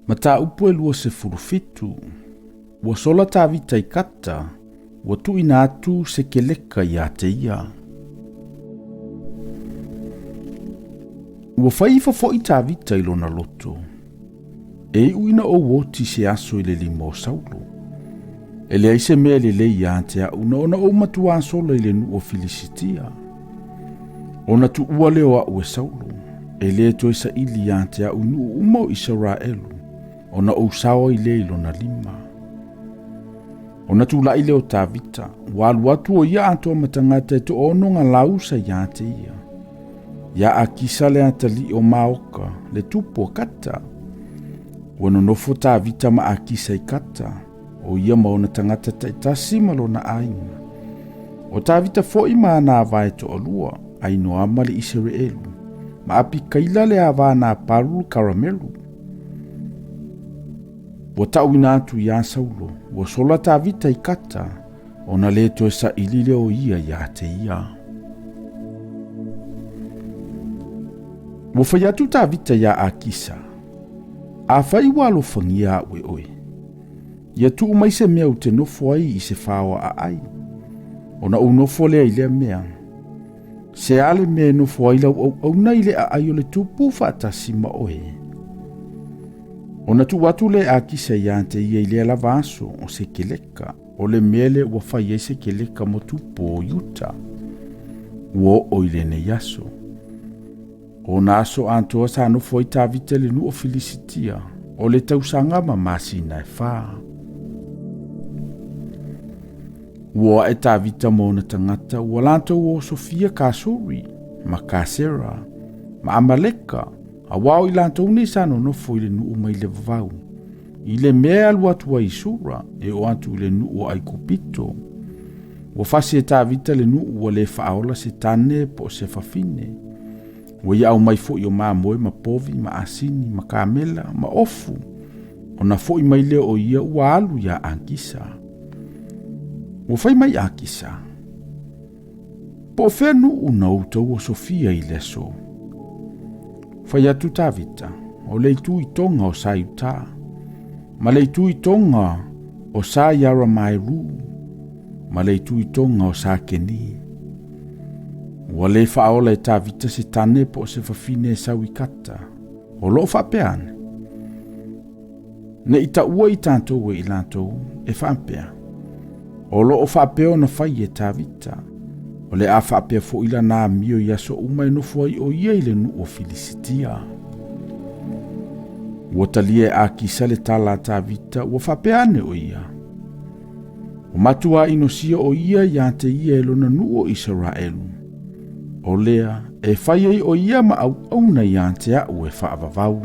Mataupu e 27. Ua sola Tavita i Kata, ua tuuina atu Sekeleka ia te ia. Ua fai ifo foi Tavita i lona loto, E iu ina ou oti se aso i le lima o Saulo. E leai se mea lelei ia te a'u na ona ou matuā sola i le nuu o Filisitia. Ona tuua lea o a'u e Saulo, e lē toe saili ia te a'u i nuu uma o Isaraelu, ona ou sao ai lea i lona lima. Ona tula'i lea o Tavita, ua alu atu o ia atoa ma tagata e toaono galausa ia te ia. Ia Akisa le atalii o Maoka, le tupu o Kata. Ua nonofo Tavita ma Akisa i Kata, o ia ma ona tagata taitasi ma lona aiga. O Tavita foi ma ana ava e toalua, Ainoama le Isereelu, ma Apikaila le ava a Napalu le Karamelu. Ua tauina atu iā Saulo, ua sola Tavita i Kata, ona lē toe saili lea o ia iā te ia. Ua fai atu Tavita iā Akisa, Afai ua alofagia a'u e oe, ia tuu mai se mea ou te nofo ai i se faoa aai, ona ou nofo lea i lea mea. Se a le mea e nofo ai lau auauna i le aai o le tupu faatasi ma oe? Ona tuu atu lea e Akisa ia te ia i lea lava aso o Sekeleka, o le mea lea ua fai ai Sekeleka mo tupu o Iuta, ua oo i lenei aso. O na aso atoa sa nofo ai Tavita i le nuu o Filisitia, o le tausaga ma masina e fa. Ua ae Tavita ma ona tagata, ua latou osofia Kasuri, ma Kasera, ma Amaleka, Auā o i latou nei sa nonofo i le nuu mai le vavau, i le mea e alu atu ai i Sura, e oo atu i le nuu o Aikupito. Ua fasi e Tavita le nuu ua le faaola se tane po o se fafine. Ua ia aumai foi o mamoe ma povi ma asini ma kamela ma ofu, ona foi mai lea o ia ua alu iā Akisa. Ua fai mai Akisa, Po o fea nuu na outou osofia i le aso? Fai atu Tavita, o le itu i tonga o sa Iutā, ma le itu i tonga o sa Iaramaeru, ma le itu i tonga o sa Keni. Ua le faaola e Tavita se tane po o se fafine e sau i Kata, o lo o faapea ane. Ne i taua i tatou e i latou e faapea, O lo o faapea ona fai e Tavita, o le a faapea foi lana amio i aso uma e nofo ai o ia i le nuu o Filisitia. Ua talia e Akisa le tala a Tavita, ua faapea ane o ia, Ua matuā inosia o ia iā te ia e lona nuu o Isaraelu, o lea e fai ai o ia ma auauna iā te a'u e faavavau.